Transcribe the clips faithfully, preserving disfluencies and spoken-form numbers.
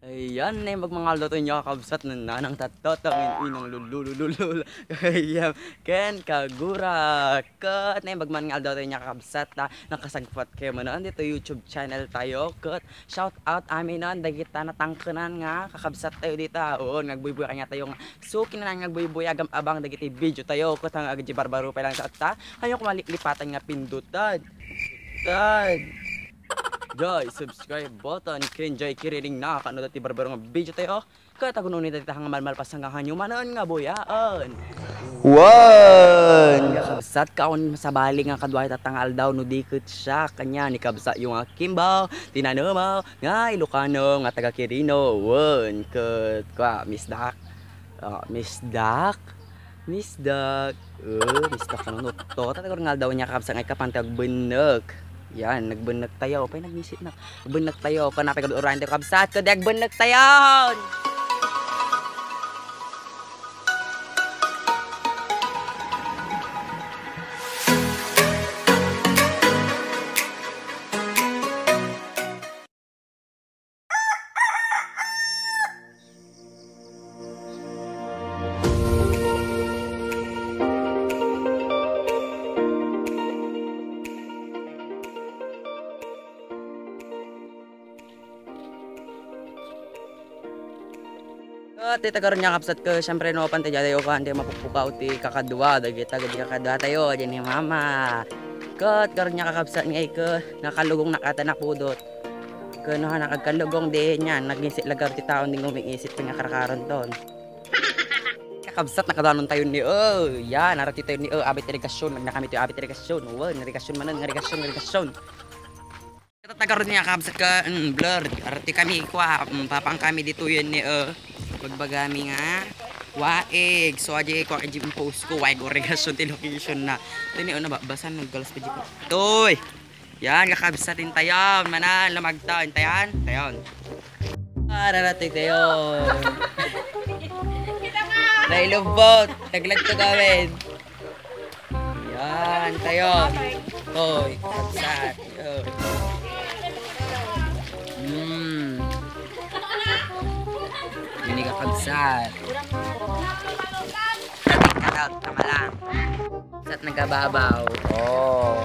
Ayan, naimbag nga aldaw tayo nga kakabsat, nanang tattatangin inang lululululul. Ayan, ken kagura. Ket naimbag nga aldaw tayo nga kakabsat, ta nakasagpat kayo manen dito YouTube channel tayo. Ket shout out amin non dagita natangkenan nga kakabsat tayo dita. Oo, nagbuybuy kanya tayo nga suki na nga nagbuybuy agam abang dagiti video tayo. Ket ang agdi barbaro pa lang sa ta. Ayaw kumalipatan nga pindutan. Tan. Joy, subscribe button, ken joy kiriring na, kano dati barbaro nga video tayo. Ket agunon ita nga malmalpas hanggang hanyo manen nga buyaen. Wen! Kabsat, kaon sabali nga kadua ita nga aldaw, no di ket siak, kanya ni kabsat yung akimbaw, tinanemaw, nga Ilocano, nga taga Quirino, wen, ket, kwa, Miss Dak. Ah, Miss Dak? Miss Dak. Oh, Miss Dak, ano, no? To, tatagor nga aldaw nga kabsat nga ikapan tayo agbennek. Yan, nagbennek tayo. Pay nagmisit na. Agbennek tayo. Kanapay kabit urayan tayo kabsat. Kadi agbennek tayo! Ket ita garud nga kabsat ket, siyempre, no, pantay diay ukan ti mapukpukaw ti kakadua, dagita, dagiti kakadua tayo, diay ni Mama. Ket garud nga kakabsat nga ket, nakalugong nakata napudot. Ket no, nakagkalugong di niyan, naginsit lagar ti tao, di ngumingisit ti nga karkaron ton. Kakabsat, nakadanon tayo ni, oh, yan, arati tayo ni, oh, abit irigasyon, nagnakami tayo abit irigasyon, oh, irigasyon manen, irigasyon, irigasyon. Katatagarod niya, kabsat ka, mm, blurred. Arati kami, kwa, mm, papang kami dito yan ni, uh, pagbagami nga, waig. So, aja ko, aja yung post ko, waig origasyon ti location na. Ito ni, ano ba, basan naggalas pa dito. Toy! Yan, kakabsat, intayon, manan, lumagta, intayon, intayon. Ah, rarating tayo. Nailubot, naglagto gawin. Yan, tayo. Toy, kabsat. Yo. Mm. Ini ka kabsat. Dating ka daw, tama lang. Kabsat nagababaw. Oh.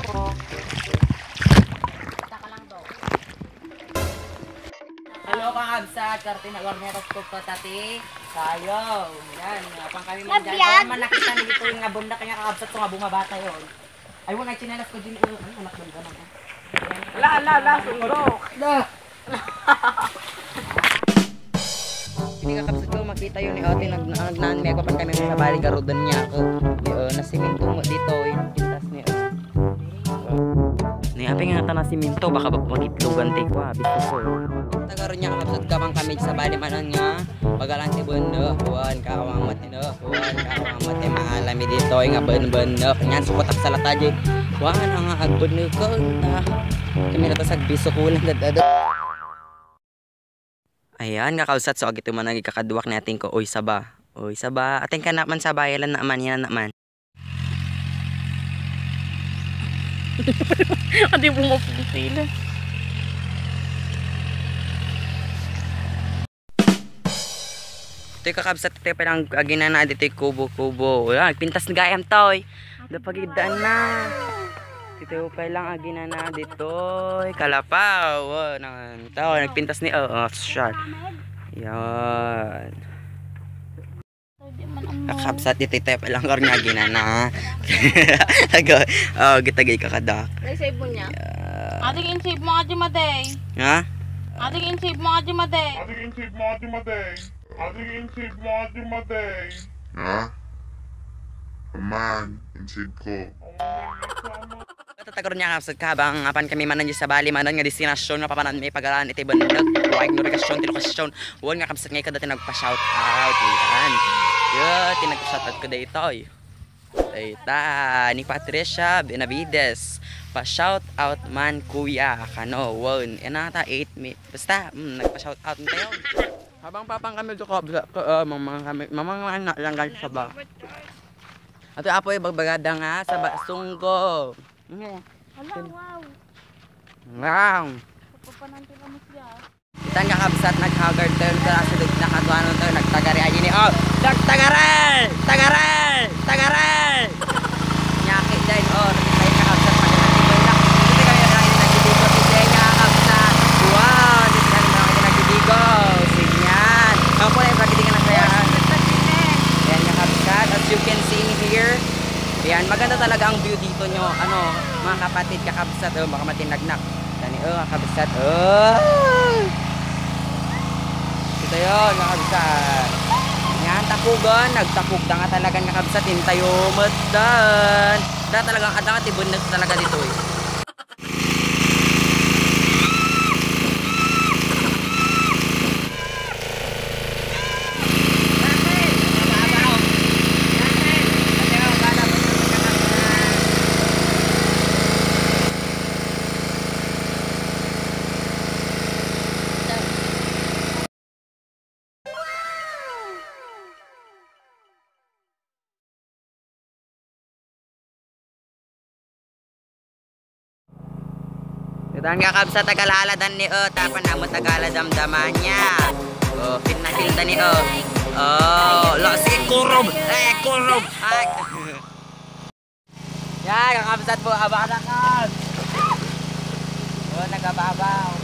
Hello, kakabsat. Karti na, warmi atas ko pa tati. Tayo. Yan. Apang kami man dyan. Nagbiag? Awan man nakita ni dito yung nga bundak niya, kakabsat, so nga bumaba tayo. Ay, wala, tsinelas ko din. Ay, anak, ganda naman. Ala, ala, ala, sundok. Da. Hindi, kakabsat ko, makita yun ni ate, nag-, nag-, naan, may ako pa kami sa bali, garudan niya ako. Di, oh, nasiminto mo dito, yung pintas niya. Ni, apay nga ta nasiminto, baka ba-, magitlogan ti kwa, bisto ko. Tagaro niya, kakabsat, ka bang kami sa bali manan nga, bagalan ti buwan, no? Buwan, kakawang mati, no? Buwan, kakawang mati, maalami dito, nga buwan, buwan, no? Kanyan, sukutak sa lata, di. Buwan, ang agbun, no? Ko, na. Kami na to sa biso ko lang, dad-, dad-, Ayan, kakabsat, so, agito man nagkakaduak ni ating ko, uy, saba. Uy, saba. Ating ka naman, saba, yalan naman, yalan naman. Adi, bumabog sila. Ito'y kakabsat, ito'y parang aginana, dito'y kubo-kubo. Ayan, pintas na gayam, toy. Napagidaan na. Ito pa lang aginana ditoy. Kalapaw. Oh, nang tao nagpintas ni, oh, oh, shark. Yan. Kakabsat dito tayo pa lang karong aginana. Tago. Oh, gitagay ka kadak. Ay, save mo niya. Yeah. Ating in-save mo, Ate Maday. Ha? Ating in-save mo, Ate Maday. Ating in-save mo, Ate Maday. Ating in-save mo, Ate Maday. Ha? Aman, in-save ko. Katatagar niya, kabsat, ka, habang apan kami manan di sabali manan nga destinasyon nga papanan mi pagalaan iti bendek. Waig no regasyon, ti lokasyon. Wen nga kabsat nga ikada ti nagpa-shout out. Yan. Yo, ti nagpa-shout out ko daytoy. Dayta, ni Patricia Benavides. Pa-shout out man, kuya. Kano, wen. Yan ata, eight mi-, basta, mm, nagpa-shout out tayo. Habang papang kami to, kabsat, ko, uh, mamang kami, mamang na lang guys, saba. Ato apoy, bagbagada nga, saba, sunggo. Mm. Hala, wow. Wow. Pagpapananti ka mo siya. Tan, kakabsat, nag-haggard tayo, nagkakasunod na kaduanon tayo, nagtagari, ay, ini, oh, nagtagari! Tagari! Tagari! Nyaki din, oh, nakita yung kakabsat, pag nagtibon na. Dito kami na nagbibigo, si Jenya, kakabsat. Wow, dito kami na nagbibigo. Signan. Ako na yung pagkitingan ng kayaan. Ayan, kakabsat, as you can see in here. Ayan, maganda talaga ang view dito nyo, ano, mga kapatid, kakabsat, oh, baka matinagnak. Tani, oh, kakabsat, oh. Ito yun, kakabsat. Yan, tapugan. Nagtapog na nga talaga, kakabsat. Intayo, matan. Da talagang, adda nga, tibon na talaga dito, eh. Ito nga kabsa, tagalaladan ni, oh, tapon na mo tagaladamdaman niya. Oh, pinakilda ni, oh. Oh, lo, sige, kurob. Eh, kurob. Ay. Yan, kakabsat po, abang na ka. Oh, nagababaw.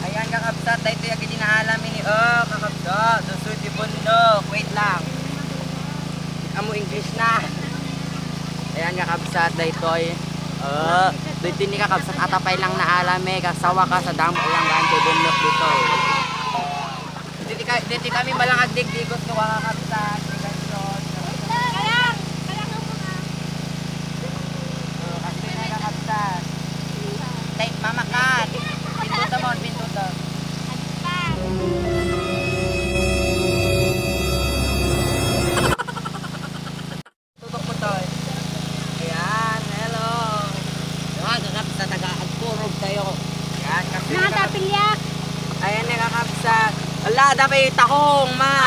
Ayan, kakabsat, daytoy agi dinaalam ini, oh, kakabsat. Doon sa di bundok. Wait lang. Amo English na. Ayan, kakabsat, daytoy. Oh, daytoy ni kakabsat, atapay lang naalam eh. Kasawa ka sa damo lang gaan ti bundok dito. Dito ka, dito kami malang agdigdigos ko, mga kabsat. Kalang, kalang mo na. Oh, kasi na kakabsat. Tay, mamakan. Pinduta mo, pinduta. Tutok mo to. Ayan, hello. Ayan, kakabsat, taga agkurog tayo. Ayan, kasi mga kapilya. Ayan na, kakabsat. Ala, dapat tahong, ma.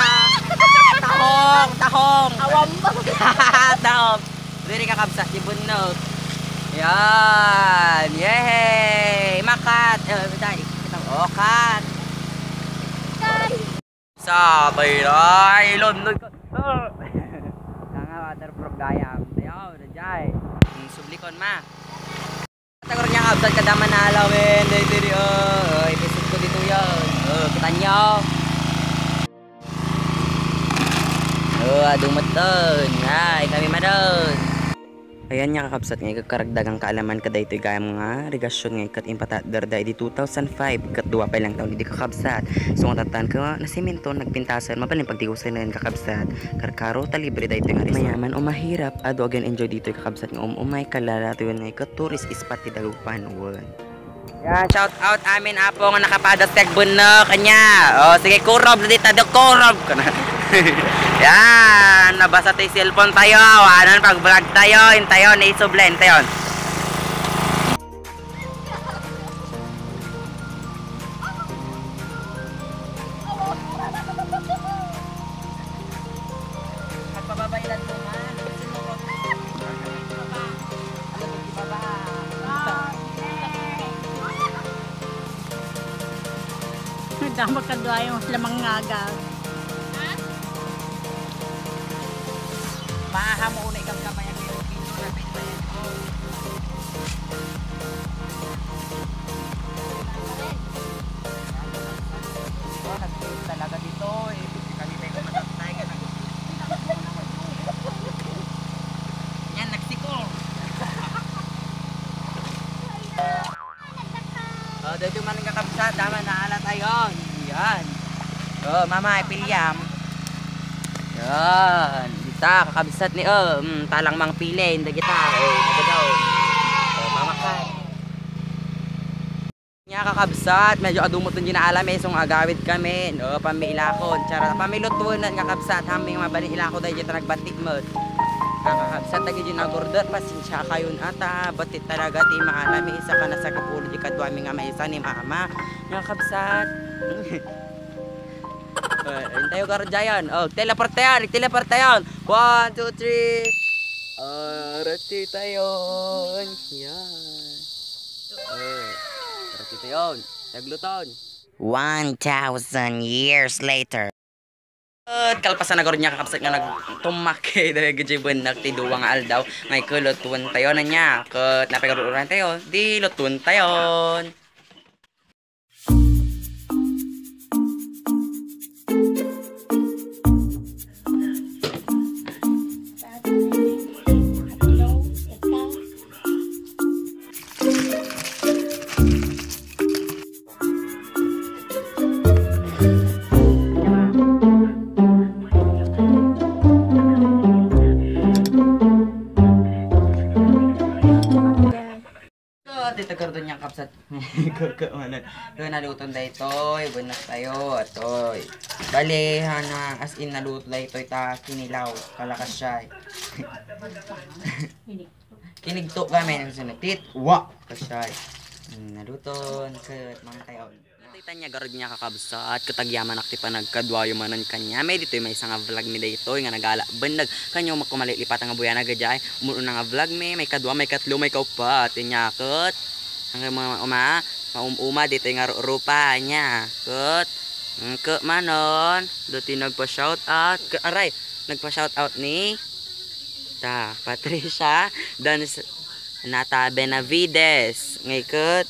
Tahong, tahong. Awam mo. Tahong. Diri, kakabsat, ibunot. Ayan, yehey. Makat. Eh, dai. Oh, kat. Kat. Sabay na, ilon, ilon. Nga nga, waterproof gayam. Ayaw, na jay. Ang sublikon, ma. Tagor niya, kabsat, kada manalawen, dito, dito, oh. Oh, episode ko dito yun. Oh, kita niyo. Oh, adumot doon. Ay, kami madon. Ayan nga, kakabsat, nga ikagkaragdagan kaalaman kadaytoy gayam nga regasyon nga ikat impatadder da idi two thousand five, ket dua pay lang taon idi, kakabsat. So, nga tatan ka nasiminto, nagpintasan, mabalin pagtigusanen, kakabsat. Karkaro ta libre daytoy nga resort. Mayaman o mahirap, adu again enjoy ditoy, kakabsat, nga um-umay, kalala, tuyon nga ikat tourist spot ti Dagupan, wen. Yan, shout out amin, apo, nga nakapadas ti agbunno kanya. Oh, sige, kurob, dita, do, kurob. Yan, nabasa ti cellphone tayo. Anan pag-vlog tayo, intayon, isublen tayon. Agpababailan mo, ha? Alam mo, di ba ba? Nagdamag ka doon yung lamang ngaga. Maaha mo una ikang kamay ang pinto na pinto. Oh, nag-save talaga dito eh. Kami tayo kumatantay ka nag- Yan, nagsiko. Oh, dito man ang kakabsat, tama na alat ayon. Yan. Oh, mama, ipilyam. Yan. Dita, kakabsat ni, oh, mm, talang mang pili, hindi kita. Oh, nagadaw. Oh, mama ka. Nya, kakabsat, medyo adumot din ginaalam, eh, so nga agawid kami, no, pamiilakon, tsara, pamilutunan, kakabsat, hamming mabali ilako dahil dito nagbati mo. Ah, kakabsat, lagi din nagorder, pasensya kayo ata, batit talaga, ti maalam, eh, isa ka na sa kapulo, di kadwa mi nga maysa ni mama. Nya, kakabsat. Eh, intayo, Guardian. Oh, teleport tayo, teleport tayo. One, two, three. Ah, rati tayo. Yan. Oh, rati tayo. Nagluton. One thousand years later. Ket kalpasan na garud nia, kakabsat, nga nagtummak dagiti bennak ti dua nga aldaw, nga iket lutuentayon ania. Ket napay garud urantayo, di lutuentayon. Ket dita garud nia, kabsat. Ket, ket manen. Ket naluton daytoy, bennak tayo, atoy. Bale, hana, as in, naluto daytoy ta kinilaw, kalakasay. Kinigto kami ng sunod. Tit, wa, kasay. Hmm, naluton, ket mangan tayo. Dayta nia garud nia, kakabsat, ket agyamanak ti panagkaduayo manen kaniami. Ditoy maysa nga vlog mi daytoy nga nagala bennak. Kaniayo, makumalilipat nga buyanak idiay. Umuna nga vlog mi, maikadua, maikatlo, maikaupat. Ania ket, ang mga uma, maum-uma ditoy nga ru-, rupa nia. Ket, mm, ket manen, ditoy nagpa-shout out. Ket, aray, nagpa-shout out ni ta, Patricia, dan s-, Nata Benavides. Ngay ket,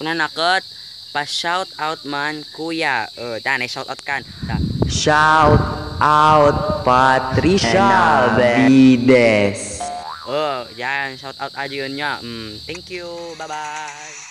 kunana ket, pa-shout out man, kuya. O, ta, nay shout out kan. Ta. Shout out, Patricia Benavides. O, yan, shout out adiyo nia. Mm, thank you. Bye-bye.